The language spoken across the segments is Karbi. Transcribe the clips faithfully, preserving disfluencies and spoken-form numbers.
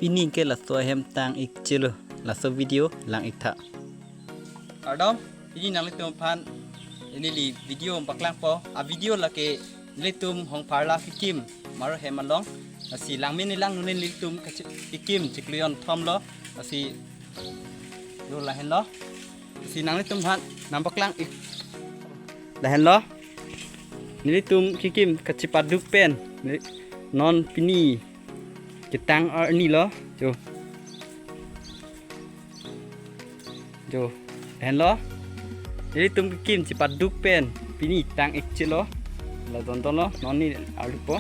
Pini ke laso ahem tang-ik chelo, laso video lang-ik tha. Kardom, pini nanglitum aphan neli video paklangpo. A video lake nelitum Hongpharla kekim, maro hem along. Lasi langme ne langno ne nelitum kachi-, kekim chiklo jonthom lo. Lasi, jo, lahenlo. Lasi nanglitum aphan nangpaklang-ik. Lahenlo. Nelitum kekim kachepaduk pen, ne-, non pini ketang arni lo. Jo. Jo. Lahenlo. Nelitum kekim chepaduk pen pini tang-ik chelo. La don don lo, non ne arlupo.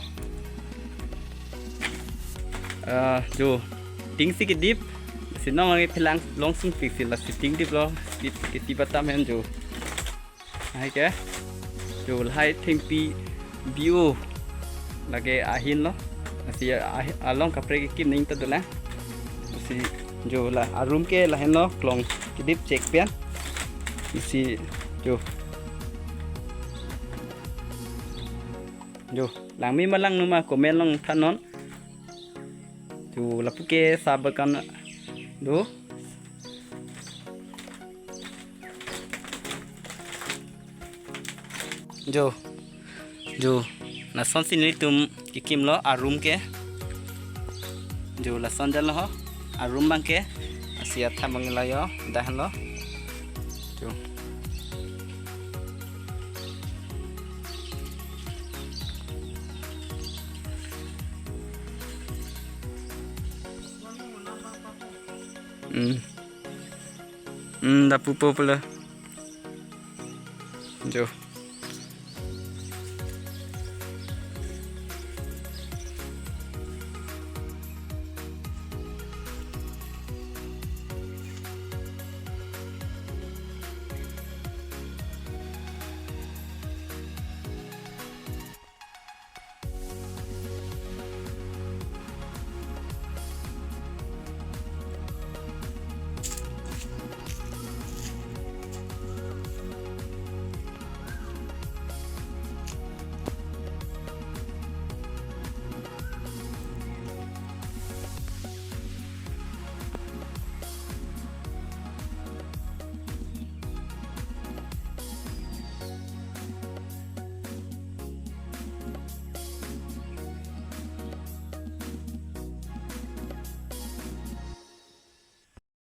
Ah, jo. Ting si kedip. Si non lagi phelang long sungpik si, lasi ting dip lo. Dip keti batam hen, jo. Hai ke. Jo, lahai thengpi bi-o. Lake ahin lo. Lasi ahi-, along kaprek kekim ning ta dolang. Lasi, jo, la arum ke lahenlo, klong kedip chek pen. Lasi, jo. Jo, langme ma langno ma comment along than non. Jo, lapu ke sa bagan do. Jo. Jo. Lason si nelitum kekim lo arum ke. Jo, lason jalo ho. Arum abang ke. Lasi atham abang la jo. Dah lo. Jo. Hmm. Hmm, lapu po pula. Jo.